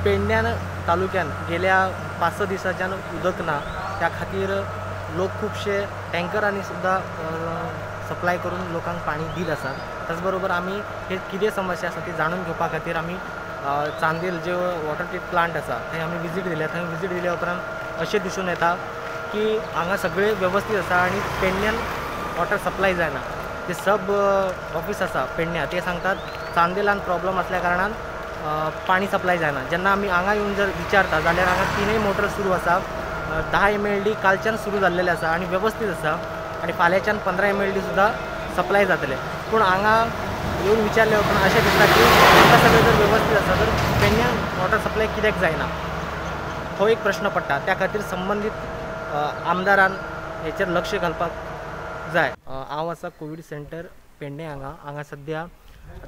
पेडण्यान तालुक्यान गेल्या 5-6 दिसांच्यान उदक ना, त्या खातीर लोक खुबशे टँकरांनी सुद्दां सप्लाय करून लोकांक पाणी दीत आसात. त्याचबरोबर आमी हे कितें समस्या आसा ती जाणून घेवपा खातीर आमी चांदेल जे वॉटर ट्रीट प्लांट आसा थंय आमी विजीट दिल्या. थंय विजीट दिल्या उपरांत अशें दिसून येता की हांगा सगळें वेवस्थीत आसा आनी पेडण्यान वॉटर सप्लाय जायना. ते सब ऑफीस आसा पेडण्या ते सांगतात चांदेलान प्रॉब्लम आसल्या कारणान पाणी सप्लाय जायना. जेन्ना आमी हांगा येवन जर विचारता जाल्यार हांगा 3 मोटर सुरू आसा, 10 MLD कालच्यान सुरू जाल्लेले आसा आनी वेवस्थीत आसा आनी फाल्यांच्यान 15 MLD सुद्दां सप्लाय जातले. पूण हांगा येवन विचारले उपरांत अशें दिसता की हांगा सगळें जर वेवस्थीत आसा तर पेडण्यां वॉटर सप्लाय कित्याक जायना हो एक प्रश्न पडटा. त्या खातीर संबंदीत आमदारान हेचेर लक्ष घालपाक जाय. हांव आसा कोवीड सेंटर पेडणे हांगा. हांगा सद्या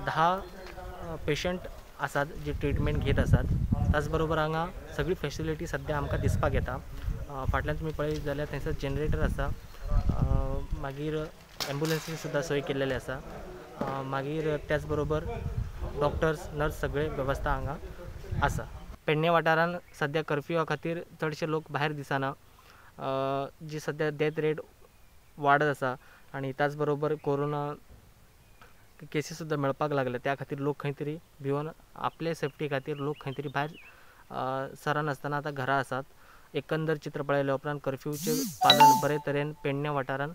10 पेशंट आसात जे ट्रिटमेंट घेत आसात. त्याचबरोबर हांगा सगळी फेसिलिटी सद्या आमकां दिसपाक येता. फाटल्यान तुमी पळयत जाल्यार थंयसर जनरेटर आसा, मागीर एम्बुलन्सी सुद्दां सोय केल्लेली आसा, मागीर त्याचबरोबर डॉक्टर्स नर्स सगळे वेवस्था हांगा आसा. पेडणे वाठारान सद्या कर्फ्युआ खातीर चडशे लोक भायर दिसना, जी सद्या डेथ रेट वाडत आसा आनी त्याचबरोबर कोरोना केसी सुद्दां मेळपाक लागले. त्या खातीर लोक खंय तरी भिवन आपले सेफ्टी खातीर लोक खंय तरी भायर सरनासतना आतां घरा आसात. एकंदर चित्र पळयल्या उपरांत कर्फ्यूचें पालन बरे तरेन पेडण्या वाठारान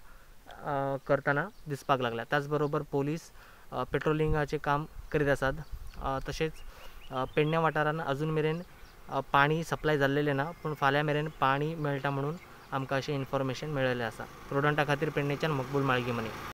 करतना दिसपाक लागल्या. त्याचबरोबर पोलीस पेट्रोलिंगाचें काम करीत आसात. तशेंच पेडण्या वाठारान अजून मेरेन पाणी सप्लाय जाल्लेलें ना, पूण फाल्यां मेरेन पाणी मेळटा म्हणून आमकां अशें इन्फॉर्मेशन मेळिल्लें आसा. प्रुडंटा खातीर पेडणेच्यान मकबूल माळगीमनी.